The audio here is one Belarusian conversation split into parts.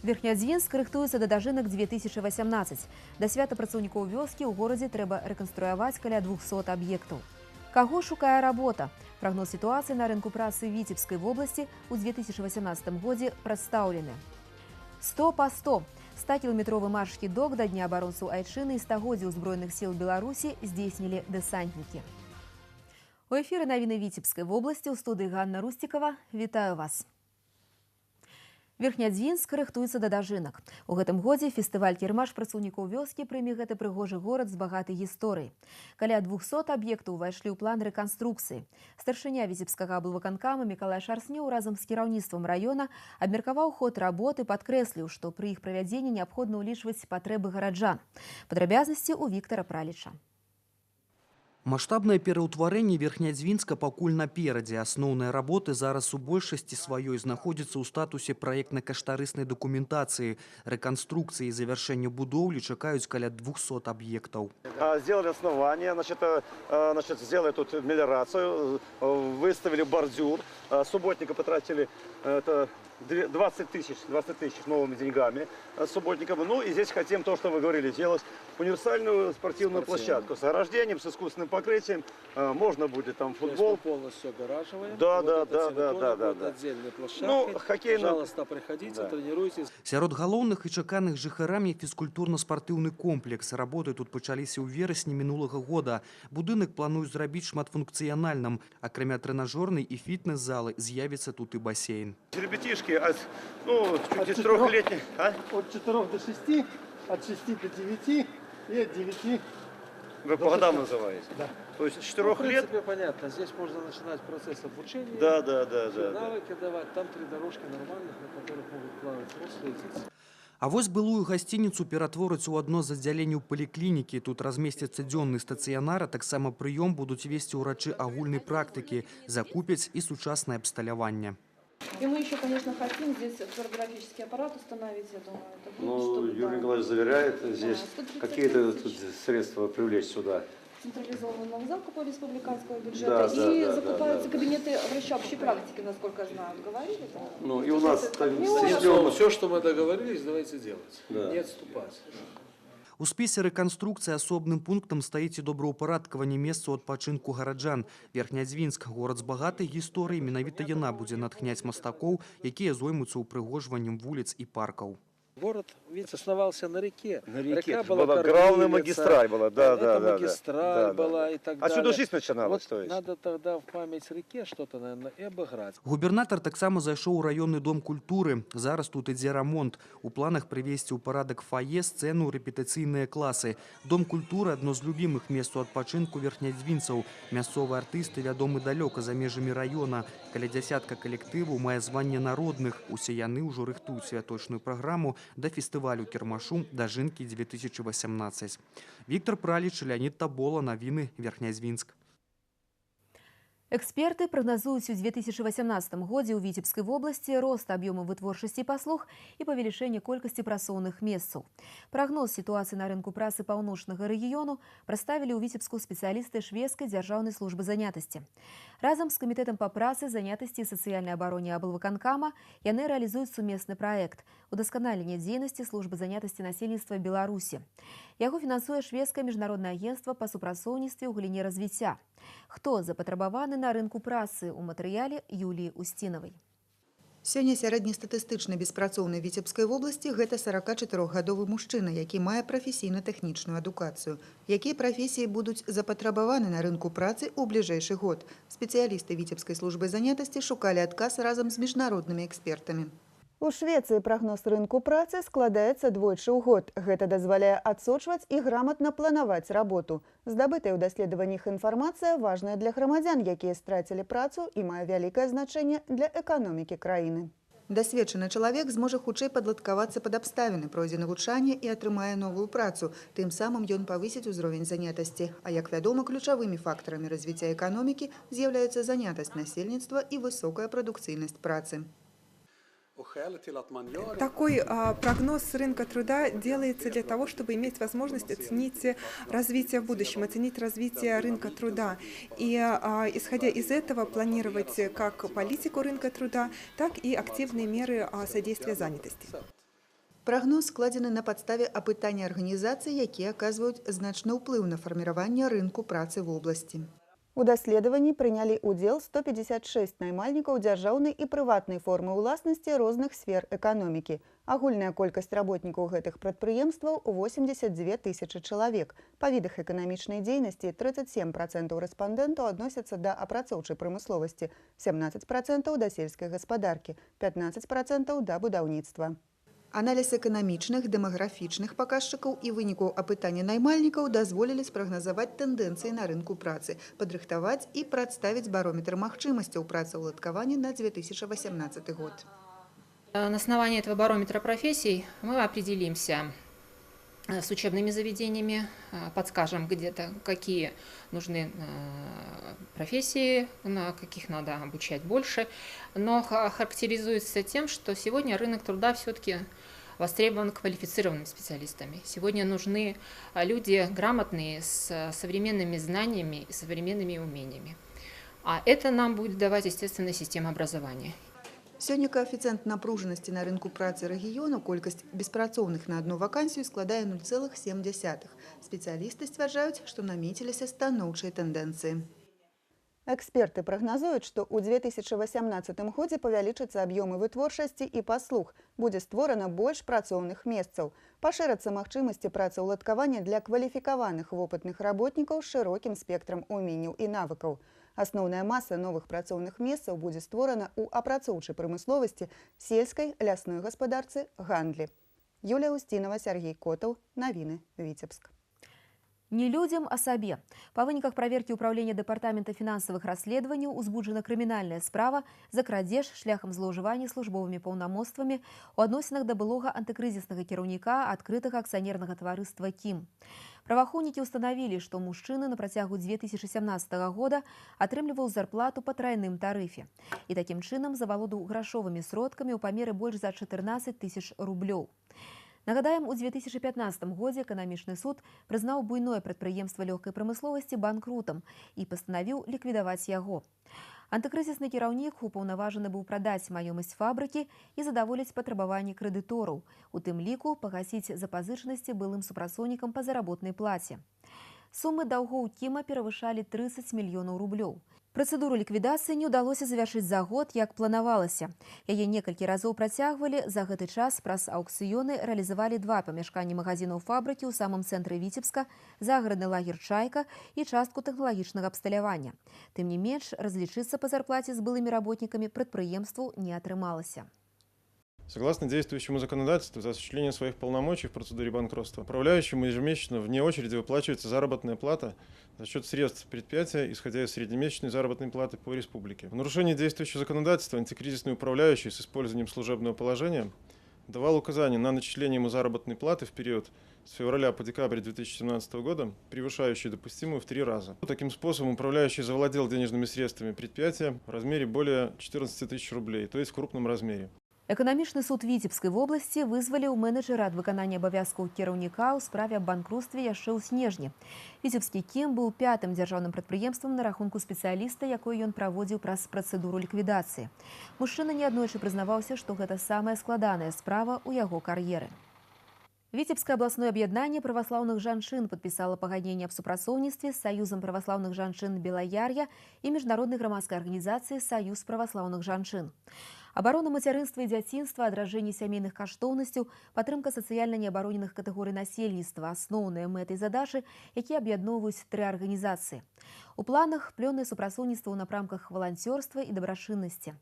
Верхнядзвінск рыхтуецца да дажынак 2018. Да свята працаўнікоў вёскі ў горадзе трэба рэканструяваць каля 200 аб'ектаў. Каго шукае работа? Прагноз сітуацыі на рынку працы Віцебскай вобласці ў 2018 годзе прадстаўлены. 100 па 100. 100-кіламетровы марш-кідок да Дня абаронцаў Айчыны і стагоддзя ўзброеных сіл Беларусі здзейснілі дэсантнікі. У эфіры навіны Віцебскай вобласці, ў студыі Ганна Русцікава. Вітаю вас. Верхнядзвінск рыхтуецца да дажынак. У гэтым годзе фестываль кірмаш працаўнікоў вёскі прыме гэты прыгожы горад з багатай гісторыяй. Каля 200 аб'ектаў увайшлі ў план рэканструкцыі. Старшыня Віцебскага аблвыканкама Мікалай Шарснёў разам з кіраўніцтвам раёна абмеркаваў ход работы, падкрэсліў, што пры іх правядзенні неабходна ўлічваць патрэбы гараджан. Падрабязнасці ў Віктара Праліча. Маштабнае пераўтварэнне Верхнядзвінска пакуль наперадзе. Асноўныя работы зараз у большасці сваёй знаходзяцца ў статусе праектна-каштарыснай дакументацыі. Рэканструкцыі і завяршэння будоўлі чакаюць каля 200 аб'ектаў. Сделали основание, значит, значит, сделали тут мелиорацию, выставили бордюр. Субботника потратили это 20 тысяч, 20 тысяч новыми деньгами субботникам. Ну и здесь хотим то, что вы говорили, сделать универсальную спортивную площадку с ограждением, с искусственным покрытием. Можно будет там То есть футбол. Мы полностью огораживаем. Да, Вот да, эта да, да, территория да, будет да. отдельной площадкой. Ну, хоккейную- Пожалуйста, приходите, тренируйтесь. Сярод галоўных і чаканых жыхарамі фізкультурна-спартыўны комплекс. Работы тут пачаліся ў верасні мінулага года. Будынак плануюць зрабіць шматфункцыянальным. Акрамя трэнажорнай і фітнес-залы з'явіцца тут і басейн. Ребятишки от, ну, чуть От не трехлетних. А? От 4 до 6, от 6 до 9 и от 9 Вы по годам называете? Да. То есть с Ну, 4 в лет? принципе, понятно. Здесь можно начинать процесс обучения. Да. Все навыки давать. Там три дорожки нормальных, на которых могут плавать взрослые дети. А вось былую гасцініцу ператвораць у адно з аддзяленняў паліклінікі. Тут размесціцца дзённы стацыянар, а таксама прыём будуць весці ўрачы агульнай практыкі, закупяць і сучаснае абсталяванне. И мы еще, конечно, хотим здесь флюорографический аппарат установить, я думаю, это будет, Ну, чтобы, Юрий да, Николаевич заверяет, здесь 135 какие-то тысяч. тут средства привлечь сюда. Централизованного закупа республиканского бюджета. Да, И да. закупаются кабинеты врача общей практики, насколько я знаю, говорили. Да. Ну, и у нас там Не стесненно. Словом, все, что мы договорились, давайте делать. Да. Не отступать. У спісе рэканструкцыі асобным пунктам стаіць і добраўпарадкаванне месцаў адпачынку гараджан. Верхнядзвінск — горад з багатай гісторыяй, менавіта яна будзе натхняць мастакоў, якія зоймуцца ўпрыгожваннем вуліц і паркаў. Город ведь основался на реке. На реке. Река Это была, была главная кормилица, магистраль была, да, это да. магистраль была и так Отсюда далее. жизнь начиналась, Вот то есть. надо тогда в память реке что-то, наверное, и обыграть. Губернатар таксама зайшоў у раённы дом культуры. Зараз тут ідзе рамонт. У планах прывесці ў парадак фае, сцэну, рэпетыцыйныя класы. Дом культуры — адно з любімых месцаў адпачынку верхнядзвінцаў. Мясцовыя артысты вядомы далёка за межамі раёна. Каля дзясятка калектываў мае званне народных. Усе яны ўжо рыхтуюць святочную праграму да фестывалю кірмашу «Дажынкі 2018». Віктар Праліч, Леанід Табола, навіны, Верхнядзвінск. Эксперты прагназуюць у 2018 годзе ў Віцебскай вобласці рост аб'ёму вытворчасці паслуг і павелічэнне колькасці працоўных месцаў. Прагноз сітуацыі на рынку працы паўночнага рэгіёну прадставілі ў Віцебску спецыялісты шведскай дзяржаўнай службы занятасці. Разам з камітэтам па працы, занятасці і сацыяльнай абароне аблвыканкама яны рэалізуюць сумесны праект удасканалення дзейнасці службы занятасці насельніцтва Беларусі. Яго фінансуе шведскае міжнароднае агенцтва па супрацоўніцтве ў галіне развіцця. Хто запатрабаваны на рынку працы — у матэрыяле Юліі Усцінавай. Сёння сярэднестатыстычны беспрацоўны Віцебскай вобласці — гэта 44гадовы мужчына, які мае прафесійна-тэхнічную адукацыю. Якія прафесіі будуць запатрабаваны на рынку працы ў бліжэйшы год? Спецыялісты Віцебскай службы занятасці шукалі адказ разам з міжнароднымі экспертамі. У Швецыі прагноз рынку працы складаецца двойчы ў год. Гэта дазваляе адсочваць і граматна планаваць работу. Здабытая ў даследаваннях інфармацыя важная для грамадзян, якія страцілі працу, і мае вялікае значэнне для эканомікі краіны. Дасведчаны чалавек зможа хутчэй падладкавацца пад абставіны, пройдзе навучанне і атрымае новую працу. Тым самым ён павысіць узровень занятасці. А як вядома, ключавымі фактарамі развіцця эканомікі з'яўляюцца занятасць насельніцтва і высокая прадукцыйнасць працы. Такой прогноз рынка труда делается для того, чтобы иметь возможность оценить развитие в будущем, оценить развитие рынка труда. И, исходя из этого, планировать как политику рынка труда, так и активные меры содействия занятости. Прагноз складзены на падставе апытання арганізацый, якія аказваюць значны ўплыў на фарміраванне рынку працы вобласці. У даследаванні прынялі ўдзел 156 наймальнікаў дзяржаўнай і прыватнай формы ўласнасці розных сфер эканомікі. Агульная колькасць работнікаў гэтых прадпрыемстваў 82 тысячы чалавек. Па відах эканамічнай дзейнасці 37% рэспандэнтаў адносяцца да апрацоўчай прамысловасці, 17% да сельскай гаспадаркі, 15% да будаўніцтва. Аналіз эканамічных, дэмаграфічных паказчыкаў і вынікаў апытання наймальнікаў дазволілі спрагназаваць тэндэнцыі на рынку працы, падрыхтаваць і прадставіць барометр магчымасцяў працаўладкавання на 2018 год. На основании этого барометра профессий мы определимся с учебными заведениями, подскажем где-то, какие нужны профессии, на каких надо обучать больше. Но характеризуется тем, что сегодня рынок труда все-таки востребован квалифицированными специалистами. Сегодня нужны люди грамотные, с современными знаниями и современными умениями. А это нам будет давать, естественно, система образования. Сёння каэфіцыент напружанасці на рынку працы рэгіёну, колькасць беспрацоўных на адну вакансію, складае 0,7. Спецыялісты сцвярджаюць, што намеціліся станоўчыя тэндэнцыі. Эксперты прагназуюць, што ў 2018 годзе павялічацца аб'ёмы вытворчасці і паслуг, будзе створана больш працоўных месцаў. Пашырацца магчымасці працаўладкавання для кваліфікаваных вопытных работнікаў з шырокім спектрам уменняў і навыкаў. Асноўная маса новых працоўных месцаў будзе створана ў апрацоўчай прамысловасці, сельскай, лясной гаспадарцы, гандлі. Юлія Усцінава, Сяргей Котаў. Навіны. Віцебск. Не людзям, а сабе. Па выніках праверкі ўпраўлення Дэпартамента фінансавых расследаванняў узбуджана крымінальная справа за крадзеж шляхам злоўжывання службовымі паўнамоцтвамі ў адносінах да былога антыкрызіснага кіраўніка адкрытага акцыянернага таварыства «КІМ». Праваахоўнікі ўстанавілі, што мужчына на працягу 2017 года атрымліваў зарплату па трайным тарыфе і такім чынам завалодаў грашовымі сродкамі ў памеры больш за 14 тысяч рублёў. Нагадаем, у 2015 годзе эканамічны суд прызнаў буйное прадпрыемства лёгкай прамысловасці банкрутам і пастанавіў ліквідаваць яго. Антыкрызісны кіраўнік упаўнаважаны быў прадаць маёмасць фабрыкі і задаволіць патрабаванні крэдытораў, у тым ліку пагасіць запазычанасці былым супрацоўнікам па заработнай плаце. Сумы даўгоў КІМа перавышалі 30 мільёнаў рублёў. Працэдуру ліквідацыі не ўдалося завяршыць за год, як планавалася. Яе некалькі разоў працягвалі, за гэты час праз аўкцыёны рэалізавалі два памяшканні магазінаў фабрыкі ў самым цэнтры Віцебска, загарадны лагер «Чайка» і частку тэхналагічнага абсталявання. Тым не менш, разлічыцца па зарплаце з былымі работнікамі прадпрыемству не атрымалася. Согласно действующему законодательству, за осуществление своих полномочий в процедуре банкротства управляющему ежемесячно вне очереди выплачивается заработная плата за счет средств предприятия, исходя из среднемесячной заработной платы по республике. В нарушении действующего законодательства антикризисный управляющий с использованием служебного положения давал указания на начисление ему заработной платы в период с февраля по декабрь 2017 года, превышающие допустимую в 3 раза. Таким способом управляющий завладел денежными средствами предприятия в размере более 14 тысяч рублей, то есть в крупном размере. Эканамічны суд Віцебскай вобласці вызваліў менеджера ад выканання абавязкаў кіраўніка ў справе аб банкрутстве яшчэ ў снежні. Віцебскі КІМ быў пятым дзяржаўным прадпрыемствам на рахунку спецыяліста, якое ён праводзіў праз працэдуру ліквідацыі. Мужчына неаднойчы прызнаваўся, што гэта самая складаная справа ў яго кар'еры. Віцебскае абласное аб'яднанне праваслаўных жанчын падпісала пагадненне аб супрацоўніцтве з Саюзам праваслаўных жанчын Белаяр'я і міжнароднай грамадскай арганізацыі «Саюз праваслаўных жанчын». Абарона мацярынства і дзяцінства, адраджэнне сямейных каштоўнасцяў, падтрымка сацыяльна неабароненых катэгорый насельніцтва – асноўныя мэты і задачы, якія аб'ядноўваюць тры арганізацыі. У планах плённае супрацоўніцтва ў напрамках валанцёрства і дабрачыннасці.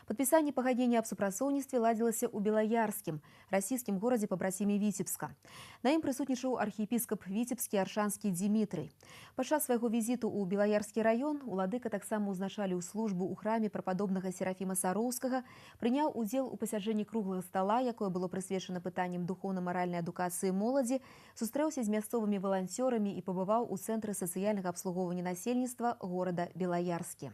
Падпісанне пагаднення аб супрацоўніцтве ладзілася ў Белаярскім, расійскім горадзе пабраціме Віцебска. На ім прысутнічаў архіепіскап Віцебскі Аршанскі Дзімітрый. Падчас свайго візіту ў Белаярскі раён уладыка таксама ўзначаліў службу ў храме прападобнага Серафіма Сароўскага, прыняў удзел у пасяджэнні круглага стала, якое было прысвечана пытанням духоўна-маральнай адукацыі моладзі, сустрэўся з мясцовымі валанцёрамі і пабываў у цэнтры сацыяльнага абслугоўвання насельніцтва горада Белаярскі.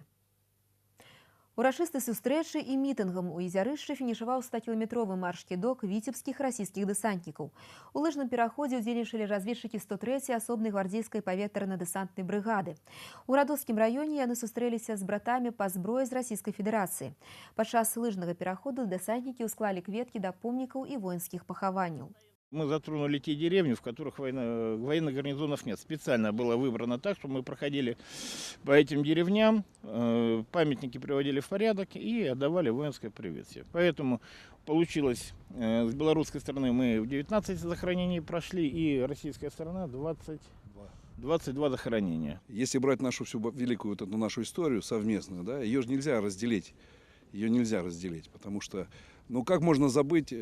Урачыстай сустрэчы і мітынгам у Езярышчы фінішаваў 100-кіламетровы марш-кідок віцебскіх расійскіх дэсантнікаў. У лыжным пераходзе ўдзельнічалі разведчыкі 103-й асобнай гвардзейскай паветрана-дэсантнай брыгады. У Радоцкім раёне яны сустрэліся з братамі па зброі з Расійскай Федэрацыі. Падчас лыжнага пераходу дэсантнікі ўсклалі кветкі да помнікаў і воінскіх пахаванняў. Мы затронули те деревни, в которых военных гарнизонов нет. Специально было выбрано так, чтобы мы проходили по этим деревням, памятники приводили в порядок и отдавали воинское приветствие. Поэтому получилось, с белорусской стороны мы в 19 захоронений прошли, и российская сторона 22 захоронения. Если брать нашу всю великую вот эту нашу историю совместную, да, ее же нельзя разделить. Ее нельзя разделить, потому что, как можно забыть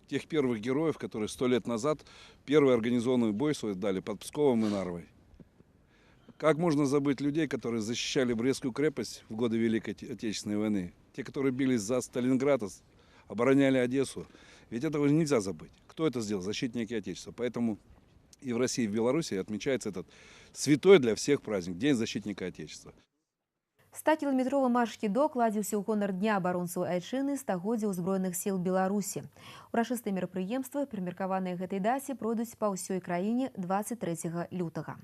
тех первых героев, которые 100 лет назад первый организованный бой свой дали под Псковом и Нарвой. Как можно забыть людей, которые защищали Брестскую крепость в годы Великой Отечественной войны? Те, которые бились за Сталинград, обороняли Одессу. Ведь этого нельзя забыть. Кто это сделал? Защитники Отечества. Поэтому и в России, и в Беларуси отмечается этот святой для всех праздник, День защитника Отечества. 100-кіламетровы марш-кідок ладзіўся ў гонар Дня абаронцаў Айчыны стагоддзя ўзброеных сіл Беларусі. Урачыстыя мерапрыемствы, прымеркаваныя гэтай даце, пройдуць па ўсёй краіне 23 лютага.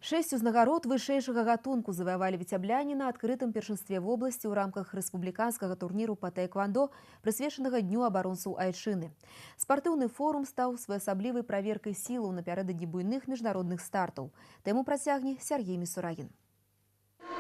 6 узнагарод вышэйшага гатунку заваявалі віцябляне на адкрытым першынстве вобласці ў рамках рэспубліканскага турніру па таэквандо, прысвечанага Дню абаронцаў Айчыны. Спартыўны форум стаў своеасаблівай праверкай сілаў напярэдадні буйных міжнародных стартаў. Тэму працягне Сергей Місурагін.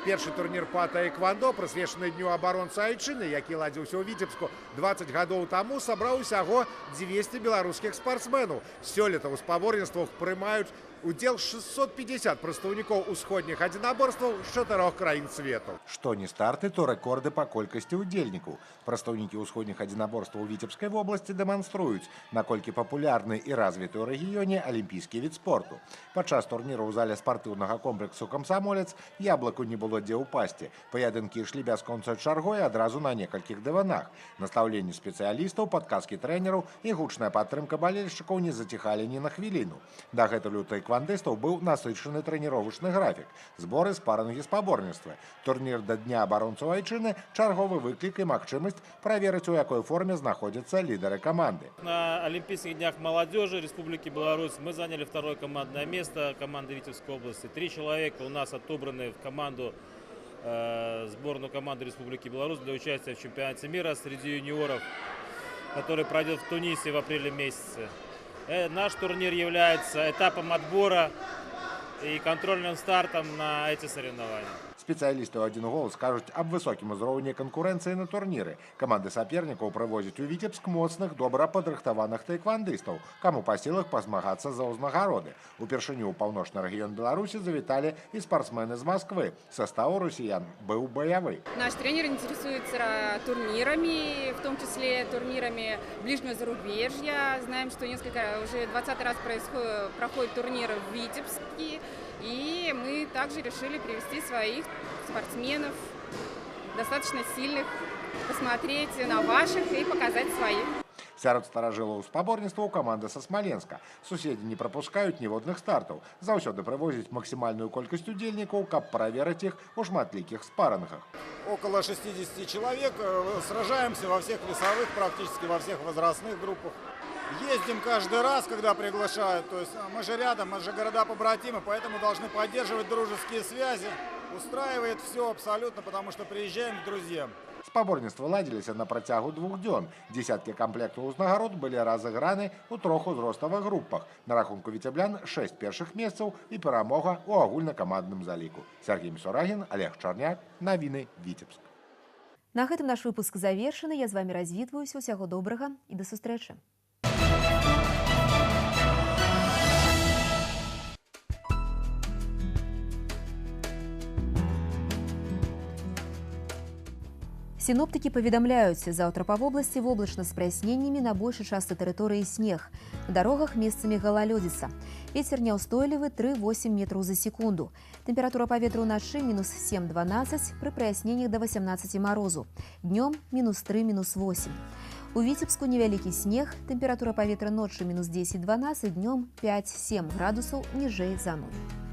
Першы турнір па таэквандо, прысвечаны Дню абаронца Айчыны, які ладзіўся ў Віцебску 20 гадоў таму, сабраў усяго 200 беларускіх спартсменаў. Сёлета ў спаборніцтвах прымаюць удзел 650 прадстаўнікоў усходніх адзінаборстваў з 4 краін свету. Што не старты, то рэкорды па колькасці ўдзельнікаў. Прадстаўнікі ўсходніх адзінаборстваў Віцебскай вобласці дэманструюць, наколькі папулярны і развіты ў рэгіёне алімпійскі від спорту. Падчас турніру ў зале спартыўнага комплексу «Камсамолец» яблыку не было дзе ўпасці. Паядынкі ішлі бясконца чаргой адразу на некалькіх дыванах. Настаўленні спецыялістаў, падказкі трэнераў і гучная падтрымка балельшчыкаў не заціхалі ні на хвіліну. Дагэтуль у таэквандыстаў быў насычаны трэніровачны графік, зборы, спарынгі, спаборніцтвы. Турнір да Дня абаронцаў Айчыны чарговы выклік і магчымасць праверыць, у якой форме знаходзяцца лідары каманды. На Олимпийских днях молодежи Республики Беларусь мы заняли второе командное место команды Витебской области. 3 человека у нас отобраны в команду, сборную команды Республики Беларусь для участия в чемпионате мира среди юниоров, который пройдет в Тунисе в апреле месяце. Наш турнир является этапом отбора и контрольным стартом на эти соревнования. Спецыялісты ў адзін голас кажуць аб высокім узроўні канкурэнцыі на турніры. Каманды сапернікаў прывозяць у Віцебск моцных, добра падрыхтаваных таэквандыстаў, каму па сілах пазмагацца за ўзнагароды. Упершыню ў паўночны рэгіён Беларусі завіталі і спартсмены з Масквы. Состав у россиян быў баявы. Наш тренер интересуется турнирами, в том числе турнирами ближнего зарубежья. Знаем, что несколько, уже 20 раз проходит турнир в Витебске. И мы также решили привести своих спортсменов, достаточно сильных, посмотреть на ваших и показать своих. Сярод старажилаў спаборніцтваў каманда са Смаленска. Суседзі не прапускаюць ніводных стартаў. Заўсёды прывозяць максімальную колькасць удзельнікаў, каб праверыць іх у шматлікіх спарынгах. Около 60 человек. Сражаемся во всех весовых, практически во всех возрастных группах. Ездим каждый раз, когда приглашают. То есть мы же рядом, мы же города-побратимы, поэтому должны поддерживать дружеские связи. Устраивает все абсолютно, потому что приезжаем к друзьям. Спаборніцтвы ладзіліся на працягу 2 дзён. Десяткі камплектаў узнагарод былі разыграны ў трох узроставых групах. На рахунку віцяблян 6 першых месцаў і перамога ў агульнакамандным заліку. Сергей Місурагін, Олег Чарняк, навіны, Віцебск. На гэтым наш выпуск завершаны. Я з вамі развітваюся. Усяго добрага і да сустрэчы. Сіноптыкі паведамляюць, заўтра па вобласці воблачна з праясненнямі, на большай частцы тэрыторыі снег. На дарогах месцамі галалёдзіца. Вецер няўстойлівы 3,8 метраў за секунду. Тэмпература паветра ўначы минус 7,12, пры праясненнях да 18 марозу. Днём минус 3, минус 8. У Віцебску невялікі снег, тэмпература паветра ноччу минус 10,12, днём 5,7 градусаў ніжэй за нуль.